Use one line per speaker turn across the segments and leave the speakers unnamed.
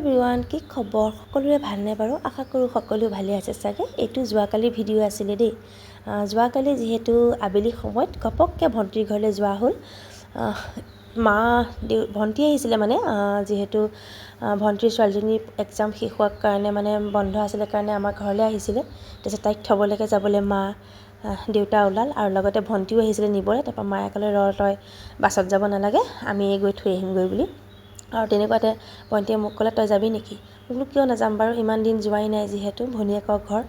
Everyone, কি খবৰ সকলোৰে? ভালনে বাৰু? আশা কৰোঁ সকলো ভালে আছে চাগে। এইটো যোৱাকালিৰ ভিডিঅ' আছিলে দেই। যোৱাকালি যিহেতু আবেলি সময়ত ঘপককৈ ভণ্টিৰ ঘৰলৈ যোৱা হ'ল। মা দেউ ভণ্টি আহিছিলে, মানে যিহেতু ভণ্টিৰ ছোৱালীজনীৰ এক্সাম শেষ হোৱাৰ কাৰণে, মানে বন্ধ আছিলে কাৰণে আমাৰ ঘৰলৈ আহিছিলে। তাৰপিছত তাইক থ'বলৈকে যাবলৈ মা দেউতা ওলাল আৰু লগতে ভণ্টিও আহিছিলে নিবলৈ। তাৰপৰা মায়ে ক'লে, ৰ, তই বাছত যাব নালাগে, আমি গৈ থৈ আহিমগৈ বুলি। আৰু তেনেকুৱাতে ভণ্টিয়ে মোক ক'লে, তই যাবি নেকি? মই বোলো, কিয় নাযাম বাৰু? ইমান দিন যোৱাই নাই যিহেতু ভনীয়েকৰ ঘৰ,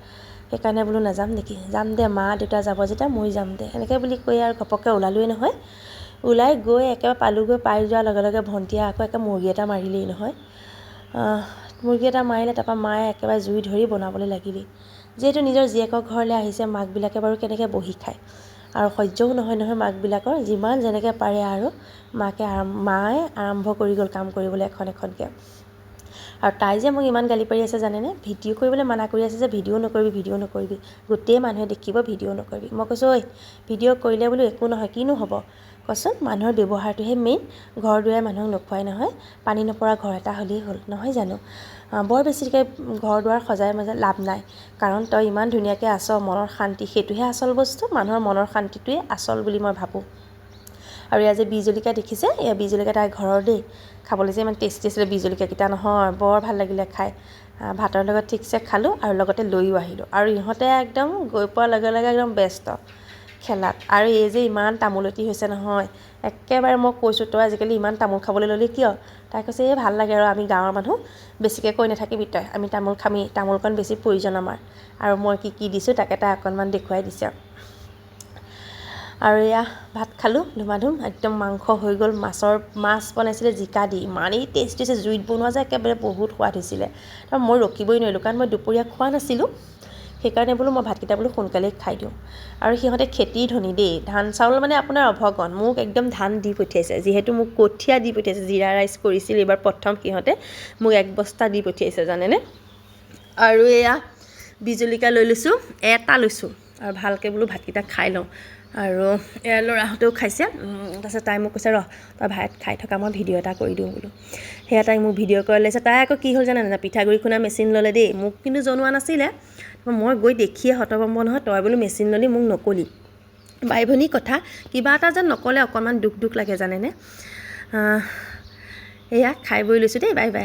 সেইকাৰণে বোলো নাযাম নেকি? যাম দে, মা দেউতা যাব যেতিয়া ময়ো যাম দে, এনেকৈ বুলি কৈ আৰু ঘপককৈ ওলালোৱেই নহয়। ওলাই গৈ একেবাৰে পালোগৈ। পাই যোৱাৰ লগে লগে ভণ্টিয়ে আকৌ একে মুৰ্গী এটা মাৰিলেই নহয়। মুৰ্গী এটা মাৰিলে, তাৰপৰা মায়ে একেবাৰে জুই ধৰি বনাবলৈ লাগিলেই। যিহেতু নিজৰ জীয়েকৰ ঘৰলৈ আহিছে, মাকবিলাকে বাৰু কেনেকৈ বহি খায়? আৰু সহ্যও নহয় নহয় মাকবিলাকৰ। যিমান যেনেকৈ পাৰে আৰু মাকে মায়ে আৰম্ভ কৰি গ'ল কাম কৰিবলৈ এখন এখনকৈ। আৰু তাই যে মোক ইমান গালি পাৰি আছে জানেনে? ভিডিঅ' কৰিবলৈ মানা কৰি আছে যে ভিডিঅ' নকৰিবি, ভিডিঅ' নকৰিবি, গোটেই মানুহে দেখিব, ভিডিঅ' নকৰিবি। মই কৈছোঁ, ঐ, ভিডিঅ' কৰিলে বোলো একো নহয়, কিনো হ'ব কচোন? মানুহৰ ব্যৱহাৰটোহে মেইন। ঘৰ দুৱাৰে মানুহক নোখোৱাই নহয়, পানী নপৰা ঘৰ এটা হ'লেই হ'ল, নহয় জানো? বৰ বেছিকৈ ঘৰ দুৱাৰ সজাই মজাই লাভ নাই, কাৰণ তই ইমান ধুনীয়াকৈ আছ, মনৰ শান্তি সেইটোহে আচল বস্তু। মানুহৰ মনৰ শান্তিটোৱে আচল বুলি মই ভাবোঁ। আৰু এয়া যে বিহ জলকীয়া দেখিছে, এয়া বিহ জলকীয়া তাইৰ ঘৰৰ দেই। খাবলৈ যে ইমান টেষ্টি আছিলে বিহ জলকীয়াকেইটা নহয়, বৰ ভাল লাগিলে খাই। ভাতৰ লগত ঠিকছে খালোঁ আৰু লগতে লৈও আহিলোঁ। আৰু ইহঁতে একদম গৈ পোৱাৰ লগে লগে একদম ব্যস্ত খেলাত। আৰু এই যে ইমান তামোলতি হৈছে নহয় একেবাৰে, মই কৈছোঁ, তই আজিকালি ইমান তামোল খাবলৈ ল'লি কিয়? তাই কৈছে, এই ভাল লাগে আৰু আমি গাঁৱৰ মানুহ, বেছিকৈ কৈ নাথাকিবি তই, আমি তামোল খামেই, তামোলকণ বেছি প্ৰয়োজন আমাৰ। আৰু মই কি কি দিছোঁ তাকে তাই অকণমান দেখুৱাই দিছে। আৰু এয়া ভাত খালোঁ ধুমাধুম, একদম মাংস হৈ গ'ল। মাছ বনাইছিলে জিকা দি, ইমানেই টেষ্টি হৈছে, জুইত বনোৱা যে একেবাৰে বহুত সোৱাদ হৈছিলে। তাৰপৰা মই ৰখিবই নোৱাৰিলোঁ, কাৰণ মই দুপৰীয়া খোৱা নাছিলোঁ, সেইকাৰণে বোলো মই ভাতকেইটা বোলো সোনকালেই খাই দিওঁ। আৰু সিহঁতে খেতিৰ ধনী দেই, ধান চাউল মানে আপোনাৰ অভগন। মোক একদম ধান দি পঠিয়াইছে, যিহেতু মোক কঠীয়া দি পঠিয়াইছে। জিৰা ৰাইচ কৰিছিল এইবাৰ প্ৰথম সিহঁতে, মোক এক বস্তা দি পঠিয়াইছে জানেনে? আৰু এয়া বিহ জলকীয়া লৈ লৈছোঁ, এটা লৈছোঁ আৰু ভালকৈ বোলো ভাতকেইটা খাই লওঁ। আৰু এয়া ল'ৰাহঁতেও খাইছে। তাৰপিছত তাই মোক কৈছে, ৰ তই ভাত খাই থকা, মই ভিডিঅ' এটা কৰি দিওঁ বোলো। সেয়া তাইক মোক ভিডিঅ' কল লৈছে। তাই আকৌ কি হ'ল জানে নাজানে, পিঠাগুড়ি খুন্দা মেচিন ল'লে দেই। মোক কিন্তু জনোৱা নাছিলে। মই গৈ দেখিয়ে হতভম্ব নহয়, তই বোলো মেচিন ল'লি মোক নক'লি? বাই ভনী কথা কিবা এটা যেন নক'লে অকণমান দুখ দুখ লাগে জানেনে? এয়া খাই বৈ লৈছোঁ দেই, বাই বাই।